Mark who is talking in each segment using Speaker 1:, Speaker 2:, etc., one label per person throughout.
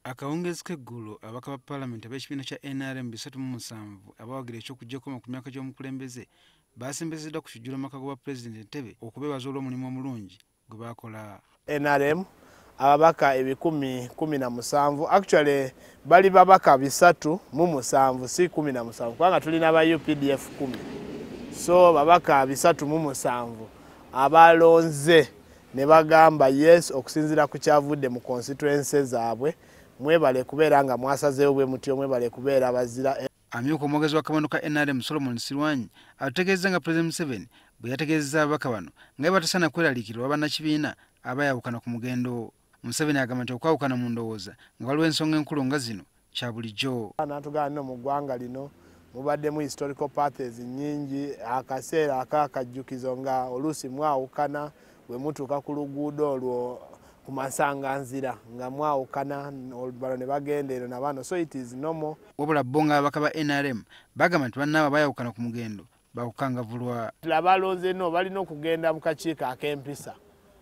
Speaker 1: Akawungeezi k'eggulo ababaka ba Paalamenti ab'ekibiina kya NRM 37 abawagira eky'okuggyako ku myaka gy'omukulembeze basembezeddwa ku kijjulo maka gwa Pulezidenti Entebbe okubeebaza olw'omulimu omulungi gwe baakola.
Speaker 2: NRM ababaka 117, actually bali babaka 37, si 17, kubanga tulina ba UPDF 10. So babaka 37 abalonze ne bagamba yes okusinziira ku kyavudde mu constituency zaabwe. Mwebale kubeera nga mwasazeewo bwe mutyo, mwebale kubeera bazira.
Speaker 1: Amyuka omwogezi wa kabonero ka NRM Solomon Silwanyi atutegeezezza nga Pulezidenti Museveni bwe yategeezezza ababaka bano nga bwe batasaana kweraliikirira bannakibiina abayawukana ku mugendo. Museveni agamba nti okwawukana mu ndowooza nga waliwo ensonga enkulu nga zino kya bulijjo.
Speaker 2: Natugamba nno mu ggwanga lino mubaddemu historical parties nnyingi, akaseera akakajjukizo nga oluusi mwawukana bwe mutuuka ku luguudo olwo ku masanganzira nga mwawukana, bano ne bagenda eno nabano, so it is normal.
Speaker 1: Wabula bo nga ababaka ba NRM bagamba nti bannaabwe abayawukana ku mugendo bakukangavulwa.
Speaker 2: Abalonze no balina okugenda mu kakiiko ak'empisa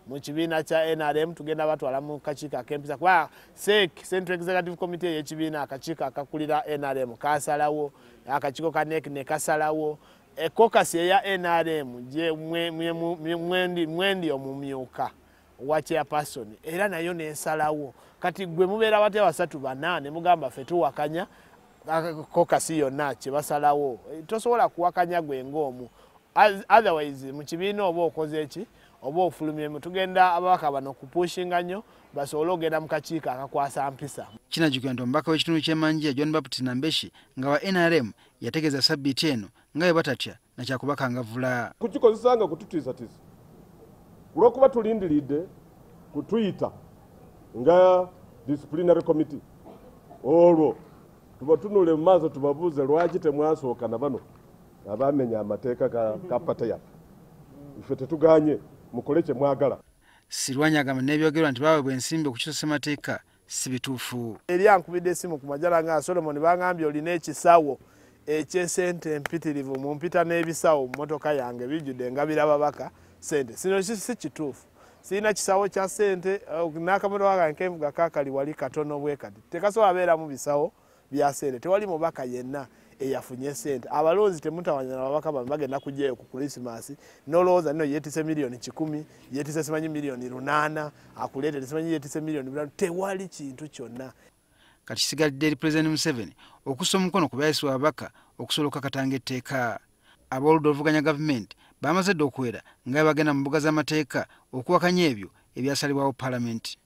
Speaker 2: mu kibiina kya NRM. Tugenda batwala mu kakiiko ak'empisa kuba CEC, Central Executive Committee ey'ekibiina, akakiiko akakulira NRM kasalawo, akakiiko ka NEC ne kasalawo, e caucus eya NRM mwendi omumyuka wa chairperson era nayo nesalawo. Kati gwe mubeera batya basatu bana ne mugamba ffe tuwakanya caucus yonna kye basalawo? Tosobola kuwakanya gwe ng'omu, otherwise mu kibiina oba okoze eki oba ofulumyemu. Tugenda ababaka bano kupushinga nnyo basobole okugenda mu kakiiko akakwasa mpisa.
Speaker 1: Kinajjukira nti omubaka w'ekitundu ky'e Manjiya John Baptist Nambeshi nga wa NRM yategeeza sabbiiti eno nga bwe batatya nakyakubakangavvula.
Speaker 3: Kukikozesa nga kututiisatiisa olwokuba tulindiridde kutuyita nga disciplinary committee, olwo tubatunule mu maaso tubabuuze lwaki temwasooka na bano abamenya amateeka ka party yaffe. Ife tetuganye, mukole kye mwagala.
Speaker 1: Sirwanya agamba n'ebyogerwa nti baweebwa ensimbi okukyusa ssemateeka si bituufu.
Speaker 2: Eri ankubidde essimu ku majala nga Solomon bangambye olina ekisawo ekyesente empitirivu, mumpita n'ebisawo mu motoka yange bijjudde ngabira babaka sente. Sino si kituufu, sirina kisawo kya sente. N'akamotoka kange kenvuga kaakali wali katono bwe kati, tekasobola beeramu bisawo bya sente. Tewali mubaka yenna eyafunye sente. Abalonzi temutawanya nababaka bamwe, bagenda kujjayo ku Krisimaasi nolowooza nno yeetise miliyoni 100, yeetise simanyi miliyoni 800, akuleetere simanyi yeetise miliyoni 5. Tewali kintu kyonna.
Speaker 1: Kati kisigalidde eri Pulezidenti Museveni okussa omukono ku byayisibwa ababaka okusobola okukakatanga etteeka. Ab'oludda oluvuganya gavumenti bamaze dda okuwera nga bwe bagenda mu mbuga z'amateeka okuwakanya ebyo ebyasalibwawo Paalamenti.